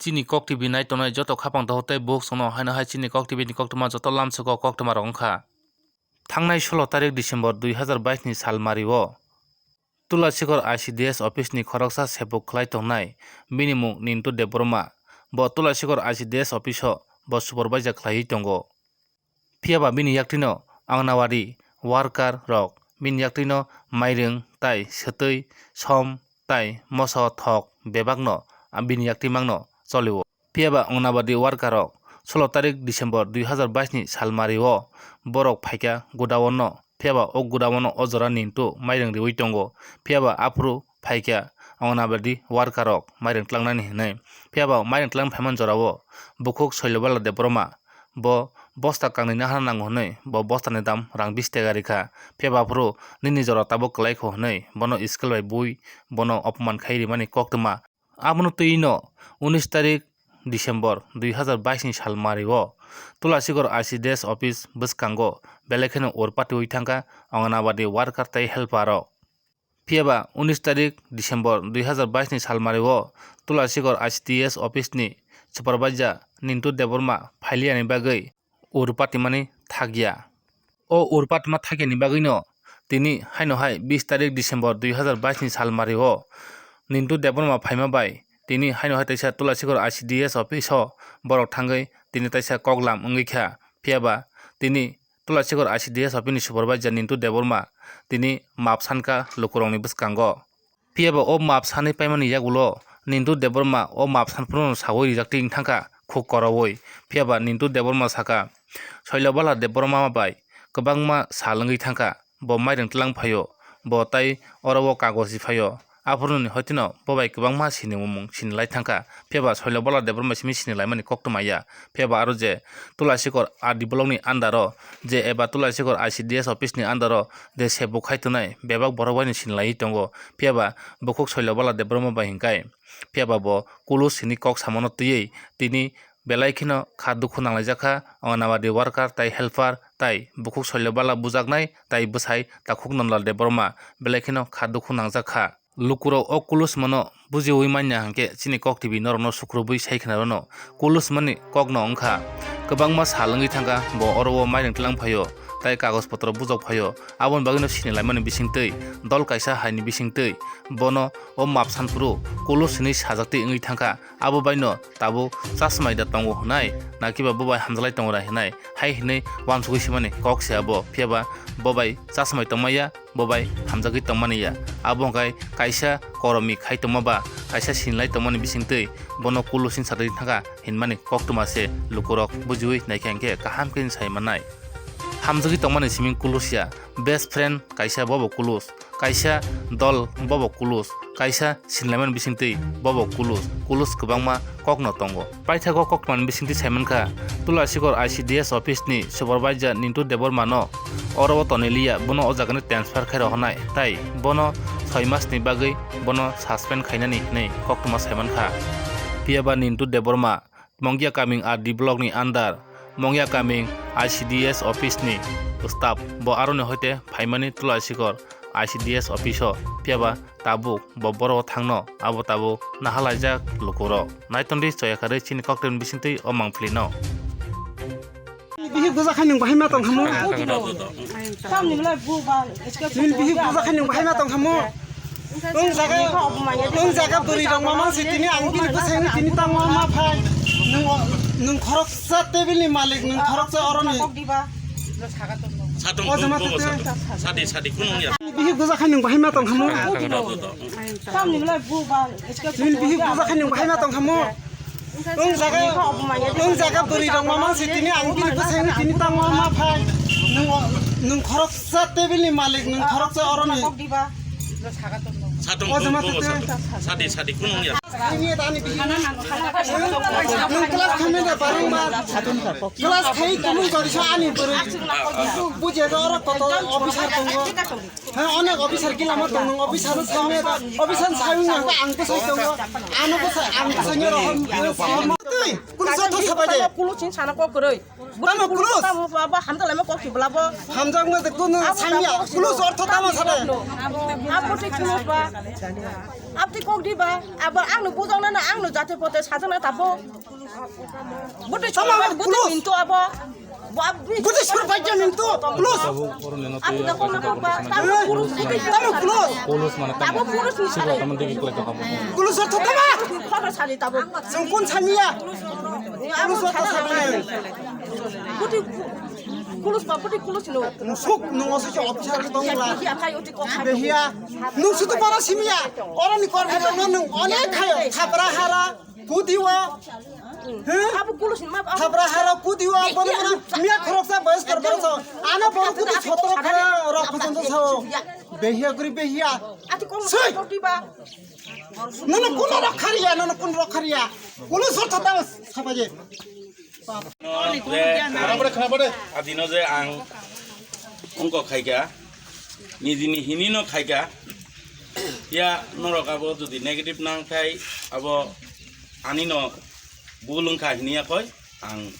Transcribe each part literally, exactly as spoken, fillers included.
Chini Kok T V nai tongnai joto khapang dohor tei bukhuk songno haino hai chini Kok T V ni koktwma joto lamsoko koktwma rok wngkha. Thangnai solo tarik December dui hazar bais ni sal mario Tulasikhor I C D S office ni khoroksa sebuk khlai tongnai bini mung Nintu Debbarma. Bo Tulasikhor I C D S office o bo supervisor khlaiwi tongo. Phiya ba bini yaktwino Anganwadi worker rok bini yaktwino mairwng tai swtwi som tai moso thok bebakno bini yaktwi mangno cholio. Phiya ba Anganwadi worker rok solo tarik December dui hazar bais ni sal mario borok phaikha godown no. Phiya ba o godown no o jora Nintu mairwng riwi tongo. Phiya ba aphuru phaikha Anganwadi worker rok mairwng tlangnani hinwi. Phiya ba mairwng tlang phaimani jorao bukhuk Soilobala Debbarma bo bosta kangnwi nahana nango hinwi bo bostani dam rang bis tega rikha. Phiya ba aphuru nini jora tabuk kwlai kho hinwi bono school bai bui bono opman khai rimani koktwma. Abono twi no unis tarik December dui hazar bais ni sal mario Tulasikhor I C D S office bwskango belai kheno urpatiwi thangkha Anganwadi worker tei helper rok. Phiya ba unis tarik December dui hazar bais ni sal mario Tulasikhor I C D S office ni supervisor Nintu Debbarma phailiyani bagwi urpatimani thakya. O urpatima thakyani bagwino tini haino hai bis tarik December dui hazar bais ni sal mario Nintu Debbarma phaima bai tini haino hai teisa Tulasikhor I C D S office o borok thangwi tini teisa koklam wngwi kha. Phiya ba tini Tulasikhor I C D S office ni supervisor Nintu Debbarma tini map sankha lukurokni bwskango. Phiya ba o map sanwi paimani yagulo Nintu Debbarma o map sanphuru sawi rijak twi wng thangkha khuk korowi. Phiya ba Nintu Debbarma saka, Soilobala Debbarma bai kwbangma sal wngwi thangkha, bo mairwng tlang phaio, bo tai oro o kagoj ri phaio. Aphuruni hoitino bo bai kwbangma sinimung sinilai thangkha. Phiya ba Soilobala Debbarma simi sinilaimani koktwma ya. Phiya ba aro je Tulasikhor R D block ni under o je eba Tulasikhor I C D S office ni under o je sebuk khai tongnai bebak borok bai no sinilaiwi tongo. Phiya ba bukhuk Soilobala Debbarma bai hinkai. Phiya ba bo Kulus hini kok samano twiwi tini belai kheno kha dukhu nanglaijak kha Anganwadi worker tai helper tai bukhuk Soilobala bujaknai tai bwsai Takhuk Nandalal Debbarma belai kheno kha dukhu nangjak kha. Lukurok o Kulus mano bujiwi manya hinkhe chini Kok T V norokno sukrubwi sai khna rwno. Kulus mani kokno wngkha kwbangma sal wngwi thangkha, bo oro o mairwng tlang phaio tai kagoj potro bujok phaio, aboni bagwino sinilaimani bisingtwi dol kaisa haini bisingtwi bono o map sanphuru Kulus hinwi sajaktwi wngwi thangkha. Abo baino tabuk chasmai da tongo hwnai, nakiba bo bai hamjalai tongo da hinai hai hinwi uansugwi simani kok se abo. Phiya ba bo bai chasmai tongmaya, bo bai hamjagwi tongmani ya. Abo hwnkhe kaisa koromi khai tongma ba kaisa sinilai tongmani bisingtwi bono Kulus hinwi sajakgwi thangkha hinmani koktwma se lukurok bujiwi naikha hinkhe kaham khe sai mannai. Hamjagwi tongmani siming Kulus ya, best friend kaisa bobo Kulus, kaisa dol bobo Kulus, kaisa sinlaimani bisingtwi bobo Kulus, Kulus kwbangma kokno tongo. Paithago koktwmani bisingtwi saimankha, Tulasikhor I C D S office ni supervisor Nintu Debbarma no oro o tonwi liya, bono o jagani transfer khai rohornai, tai bono soi mas ni bagwi bono suspend khainani hinwi koktwma saimankha. Phiya ba Nintu Debbarma Mongya Kaming R D block ni under Mongya Kaming I C D S office ni staff bo aroni hoite phaimani Tulasikhor I C D S office o, phiya ba tabuk bo boro thangno abo tabuk nahalaijak lukurok. Naitongdi choya kharwi chini koktwmani bisingtwi o mangpili no. Bihik buja khai nwng bahai ma tong hamo. Tamni belai bu ba, Nini bihik buja khai nwng bahai ma tong hamo. Nwng jaga, nwng jaga bwrwi rok ma mang si tini ang bini bwsai nwng tini tangma ma phai. Nwng, nwng khoroksa table ni malik, nwng khoroksa oroni. Satung O jama tete. Sadi, sadi, kunung ya. Bihik buja khai nwng bahai ma tong hamo. Tamni belai bu ba, Nini bihik buja khai nwng bahai ma tong hamo. Nwng jaga, nwng jaga bwrwi rok ma mang si tini ang bini bwsai nwng tini tangma ma phai. Nwng, nwng khoroksa table ni malik, nwng khoroksa oroni. Satung O jama tete. Sadi, sadi, kunung ya. Ini tani bihik. Nwng class khamina barang ba. Class khai tumung jodi sa ani bwrwi. Bujia do oro koto officer tongo. Ha, onek officer kila ma tong, nwng officer no sai me da, officer sai wng ya, ang ko sai tongo, ano ko sai, ang ko sai nyo rohom, Kunu joto sabai de. Kunu chin sana kok kwrwi. Tamo kunu. Tamo ba, ba, hamdalai ma kok si bla bo. Hamjak ma de kunu sanya. Kunu ortho tamo sade. Abo se kunu ba. Abti kok di ba. Abo ang no bujang na, ang no jate pote sajang na tabo. Bute chama bute mintu abo. Budi sur paija mintu. Plus. Aku da kono ko ba. Tamo plus. Tamo plus. Tamo plus ni sare. Tamo digi kle tamo. Plus ortho tamo. Khoro sari tamo. Sungkun sania. Plus ortho sania. Budi plus ba budi plus no. Suk no osu officer dong la. Behia. Nung sutu para simia. Ora ni kor nung onek khayo. Khabra hara. Kudiwa. Abo kulusni ma. Habra hara kudiwa, bono bono miya khoroksa boyes kor borok so. Ano borok kudu sotro khara rok photon to sao. Behia guri behia. Ati kong soi. Nono kuno rok khariya, nono kun rok khariya. Kuno sorta tao sabaje. Adino je ang ongko khaika. Nijini hini no khaika. Ya norok abo jodi negative nang khai abo ani no bul wngkha hini ya khoi ang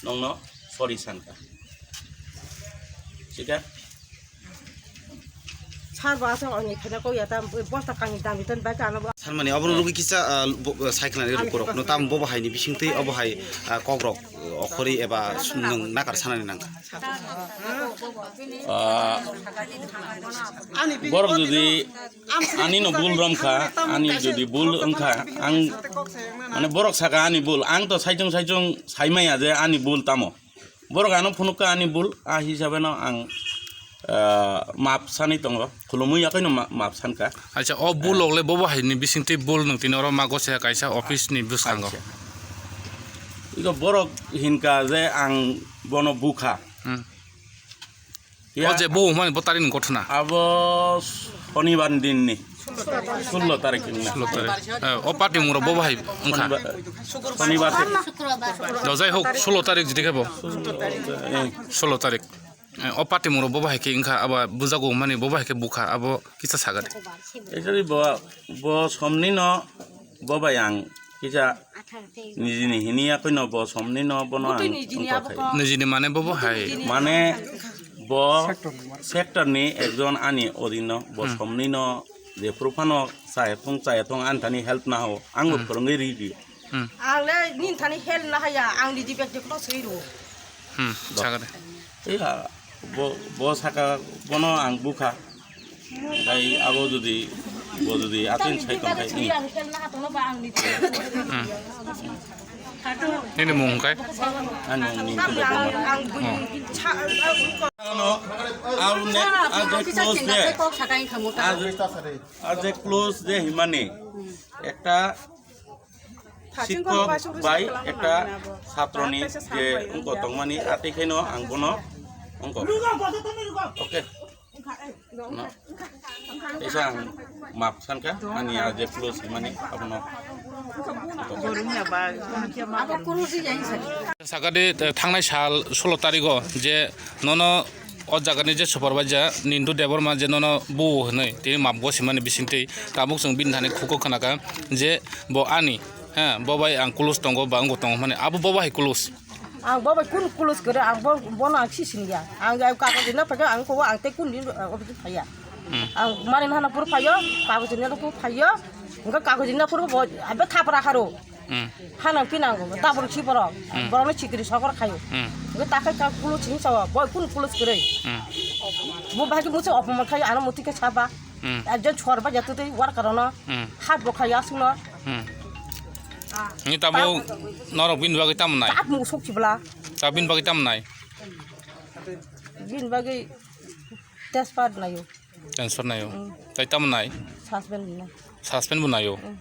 nongno sorry sankha. Sika? Sar ba asok ani khaina ko ya tam bosta kangni dami ton ba ka ano. Sanmani abo rugwi kisa, ah, bo-, ah, cycle ni rukorok no tam bobo hai ni bising twi obo hai, ah, kokrok, ah, okhori eba sumnung nakar sanani nang. Ah, borok jodi ani no bul romkha, ani jodi bul wngkha, ang mane borok saka ani bul, ang to saichung saichung saimaya je ani bul tamo. Borok ano phunukha ani bul, a hisabe no ang, ah, map sanwi tongo, khulumwi yakhai no ma-, map sankha. Acha, o bul rok le bobo hai ni bising twi bul nung tini oro mago se kaisa office ni bwskango. Acha. Iko borok hinkha je ang bono bukha. Hmm. Ya. O je bo hwnmani bo tarik ni ghotona. Abo Shonibar din ni. Sullo tarik ni. Sullo tarik. Eh, o party mung rok bo bahai wngkha. Shonibar. Shonibar. Do jai hok, sullo tarik jidi khe bo. Eh. Sullo tarik. Eh, o party mung rok bo bahai khe wngkha, abo bujago hwnmani bo bahai khe bukha, abo kisa sagadi. Actually bo, bo somni no bo bai ang kisa nijini hini yakhai no bo somni no bono ang wngkha khai. Nijini mane bo bo hai. Mane bo sector ni ekjon ani odino bo somni no jephuru phano chaya thung chaya thung ani thani help na ho ang bo phwrwngwi ri di. Hmm. Ang le nini thani help na haya ang niji bag jekno swi ru. Hmm, sagade. Iya, bo, bo saka bono ang bukha. Tei abo jodi, bo jodi atin sai tong khai, hmm. Nini mung kai? Ani mung ni ko. Ano, abo ne, aje close de. Aje, aje close de himani. Ekta Shikkok bai ekta chatroni je wngkha tongmani, atwi khaino ang bono wngkha. Okay. No. Teisa ang map sankha, ani a je close mani abono. Sakadi, eh, thangnai sal sullo tarigo je nono O jagani je supervisor Nintu Debbarma je nono bu hwnwi tini map gosimani bisingtwi tabuk chwng bini thani khuko khwnakha je bo ani, ha, bo bai ang kulus tongo ba wngbo tongo hwnmani, abo bo bai kulus. Ang bo bai kunu kulus kwrwi, ang bo, bono ang sisini ya. Ang ya kagoj rina phaikha, ang ko ang tei kunu din, uh, office phaiya. Hmm. Ang mani hana pur phaiyo, kagoj rina pur phaiyo. Engka kagoj rina pur bo abe thapra haro. Hmm. Hanang pinang tabuk si borok. Hmm. Borokno sikiri sokor khayo. Hmm. Bo takhai ka kulo chini sawa, boi kun kulo sikiri. Hmm. Bo bahai musa opoman khayo, ano muti ke saba. Hmm. Ekjon chor ba jatutui worker no. Hmm. Hat bo khayo asungno. Hmm. Ni tabo norok bin bagwi tam nai. Kat mu sok chibla. Ta bin bagwi tam nai. Bin bagwi test pad nayo. Transfer nayo. Mm. Tai tamo nai? Suspend bo nai. Suspend bo nayo. Mm.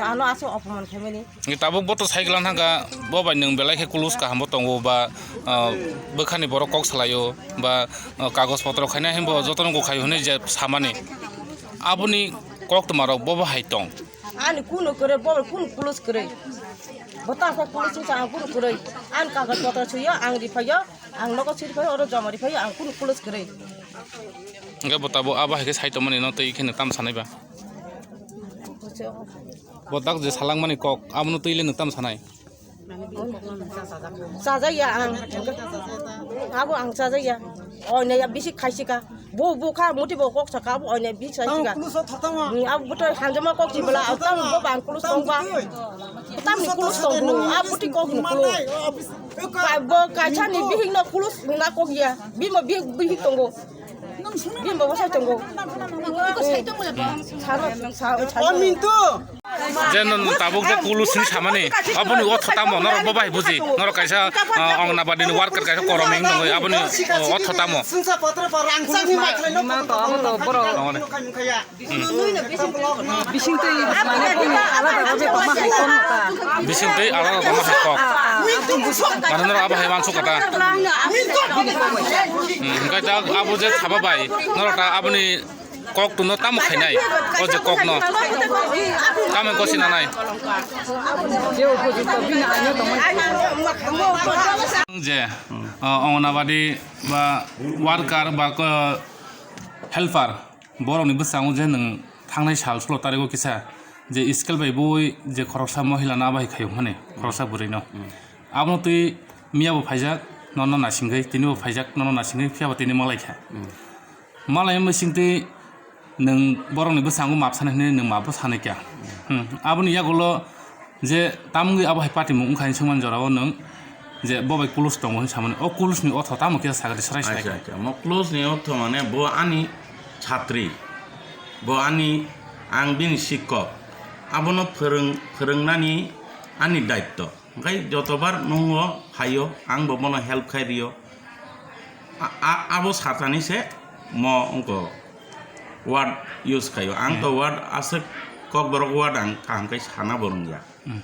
Ano aso opoman khaimani. Ngi tabuk bo to cycle thangka, bo bai nwng belai khe kulus kaham bo tongo ba, ah, bwkhani borok kok salaio ba, ah, kagoj potro khaina himbo jotono go khai hwnwi je samani. Aboni kok tma rok bo bo hai tong. Ani kuno kore bo kun kulus kore. Bo ta ko kulus sa ang kuno kore. An kagoj potro suyo ang ri phayo. Ang nogo siri phai oro joma ri phai ang kunu close kwrwi. Hingke bo tabuk abo hai khe sai tongmani no tei kheno tam sanai ba? Bo tak je salangmani kok, abono twi le nwng tamo sanai? Chajakya ang. Abo ang chajakya. Oinai ya bisi khaisika. Bo bo kha muti bo kok saka abo oinai bisi khaisika. Abo bwtwi hanjama kok sibla, abo tamo bo bang kulus tongba. Tamni kulus tongbo, abo bwtwi kok ni kulus. Bo kaisa ni bihik no kulus na kok ya. Bimo bihik bihik tongo. Bimo bo sai tongo. Saro, saro, saro. Je no tabuk je kulus ni samani, aboni otho tamo, norok bo bai buji, norok kaisa, ah, Anganwadi ni worker kaisa koroming tongwi, aboni, oh, otho tamo. Tongone. Bising twi mane boni alada babe tongma hai kok ta. Bising twi alada tongma hai kok. Mane norok abo hai wansuk kata. Hmm, hingke ta abo je saba bai, norok ta aboni kok tungno tamo khainai, o je kokno. Tamo kosi nanai. Je, uh, Anganwadi ba worker ba ko helper, borokni bwskango je nwng thangnai sal sulo tarigo kisa je scale bai bui je khoroksa mohila no abai khaio hwnmani, khoroksa bwrwi no. Abono twi miya bo phaijak, nono nasingwi, tini bo phaijak, nono nasingwi, phiya bo tini malai kha. Malai wng bising twi nwng borokni bwskango map sanai hwnwi nwng map bo sanai kha. Hmm. Aboni yagulo je tamungwi abo hai patimung wngkha hinwi swngmani jorao nwng je bo bai kulus tongo hinwi samani. O kulus ni otho tamo kisa sakha di, swrai swrai. Acha, acha. Mo kulus ni otho mane bo ani chhatri, bo ani, ang bini sikkok, abono phwrwng-, phwrwngnani ani daitto. Hingke jotobar nungo phaio, ang bo bono help khai rio. A, a, abo satani se mo wngko word use khaio. Ang to word aswk kokborok word ang kaham khe sana bo rwngya. Hmm.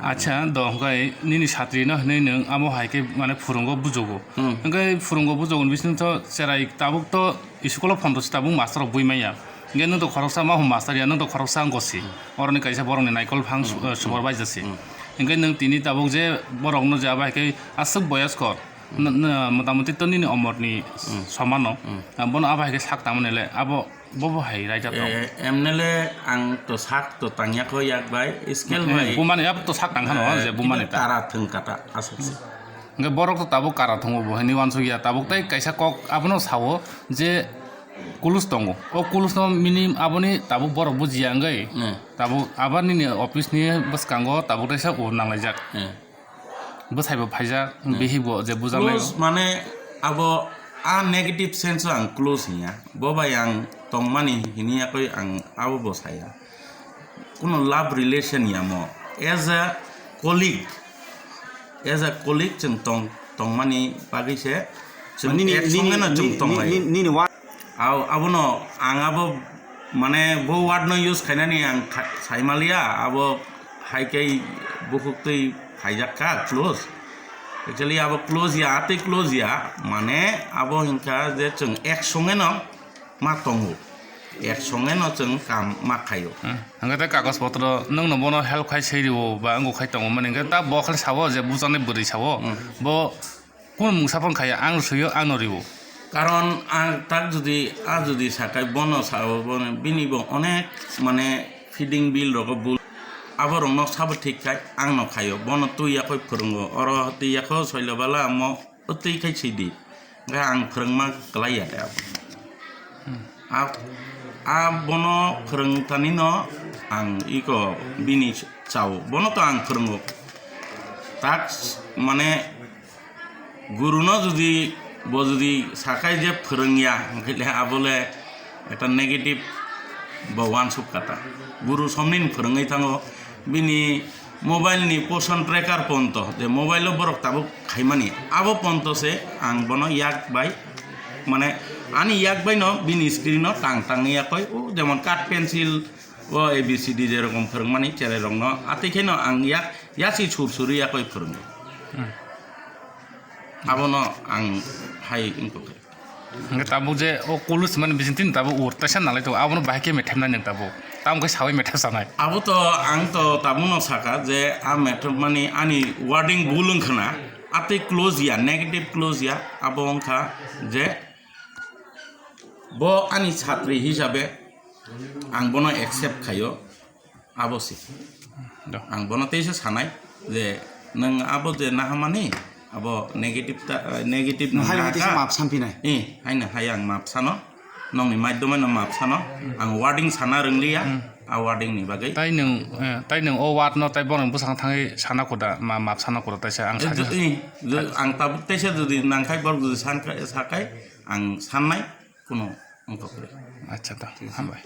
Acha, do hingke nini satri no hinui nwng amo hai khe mane phwrwngo bujugo. Hmm. Hingke phwrwngo bujugo ni bising to cherai tabuk to school o phondo se tabuk master rok bui manya. Hingke nwng to khoroksa ma hum master ya, nwng to khoroksa wngko si. Hmm. Oroni kaisa borokni naikol phang su-, hmm, eh, supervisor si. Hmm. Hingke nwng tini tabuk je borokno je abo hai khe aswk boyas kor. Hmm. N-, n-, motamoti to nini omor ni, hmm, somano. Hmm. Ah, bono abo hai khe sak tangmani le, abo, bo bo hai raida tong. Eh, M L A ang to sak to tangya kho yak bai, scale, hmm, bai. Bumani abo to sak tang khano, eh, je bumani ta. Kara thung kata, aswk se. Hingke borok to tabuk kara thungo bo hinui wansuk ya, tabuk tei kaisa kok abono sao je kulus tongo. O kulus no mini aboni tabuk borok bujiya wngwi. Hmm. Tabuk abar nini office ni bwskango tabuk teisa ur nanglaijak. Hmm. Bwsai bo phaijak, hmm, bihik bo je bujaknai. Close mane abo a negative sense o ang close hinya. Bo bai ang tongmani hini yakoi ang abo bo saya. Kuno love relation ya mo. As a colleague, as a colleague chwng tong, tongmani bagwi se chwng nini, ek nini, songe no chwng ni-, tonglai. Ni-, nini wa- Abo, abono ang abo mane bo word no use khainani ang kha-, saimaliya, abo hai khe bukhuk twi phaijak kha close. Actually abo close ya, tei close ya, mane abo hinkha je chwng ek songe no ma tongo, ek songe no chwng kam ma khaio. Hmm. Hingke tei kagoj potro nwng no bono help khai sei rio ba wngkok khai tongo mani hingke ta bo khai sao je bujaknai bwrwi sao. Hmm. Bo Kunu mungsa phano khaya, ang rw swi o, ang no rw o. Karon ang tak jodi, a jodi sakai bono sao, bono, bini bo onek mane feeding bill rogo bul. Abo rokno sabo thik khai, ang no khaio. Bono twi yakoi phwrwngo, oro twi yakho soilo bala mo, o twi khai sidi. Hingkhe ang phwrwngma kwlai ya de abo. A, a bono phwrwng tani no ang iko bini chao. Bono to ang phwrwngo. Tak mane Guru no jodi bo jodi sakai je phwrwngya, hwnkhe le abo le ekta negative bo uansuk kata. Guru somni ni phwrwngwi thango, bini mobile ni position tracker ponto, je mobile o borok tabuk khaimani, abo ponto se ang bono yak bai, mane ani yak bai no bini screen o tang tangwi yakoi, o jemon cut pencil, o A B C D je rokom phwrwngmani cherai rok no, atwi khe no ang yak, yasi sur suri yakoi phwrwngo. Hmm. Abono ang hai wngkha khe. Hingke tabuk je o kulus mani bising tini tabuk ur teisa nalai tongo, abono bahai khe methemnai nwng tabuk. Tamo khe saui methem sanai. Abo to ang to tabukno saka je a methemani ani wording bul wngkha na, atwi close ya, negative close ya, abo wngkha je bo ani chhatri hisabe ang bono accept khaio. Abo se. Do. Ang bono teisa sanai je nwng abo je nahamani abo negative ta, negative nwng hai hai teisa nahaka. Map sanpinai. Eh, haino hai ang map sano. Nongni maidom no map sano. Ang wording sana rwngliya. Hmm. A wording ni bagwi. Tai nwng, eh, tai nwng o word no tai bono bwsang thangwi sana koda, ma, map sana koda taisa ang Eh, sakha. Ju-, eh, ju-, ang tabuk taisa jodi nangkhai borok jodi sankhai, sakhai ang sannai. Kuno wngkha kwrwi. Acha, to, hambai.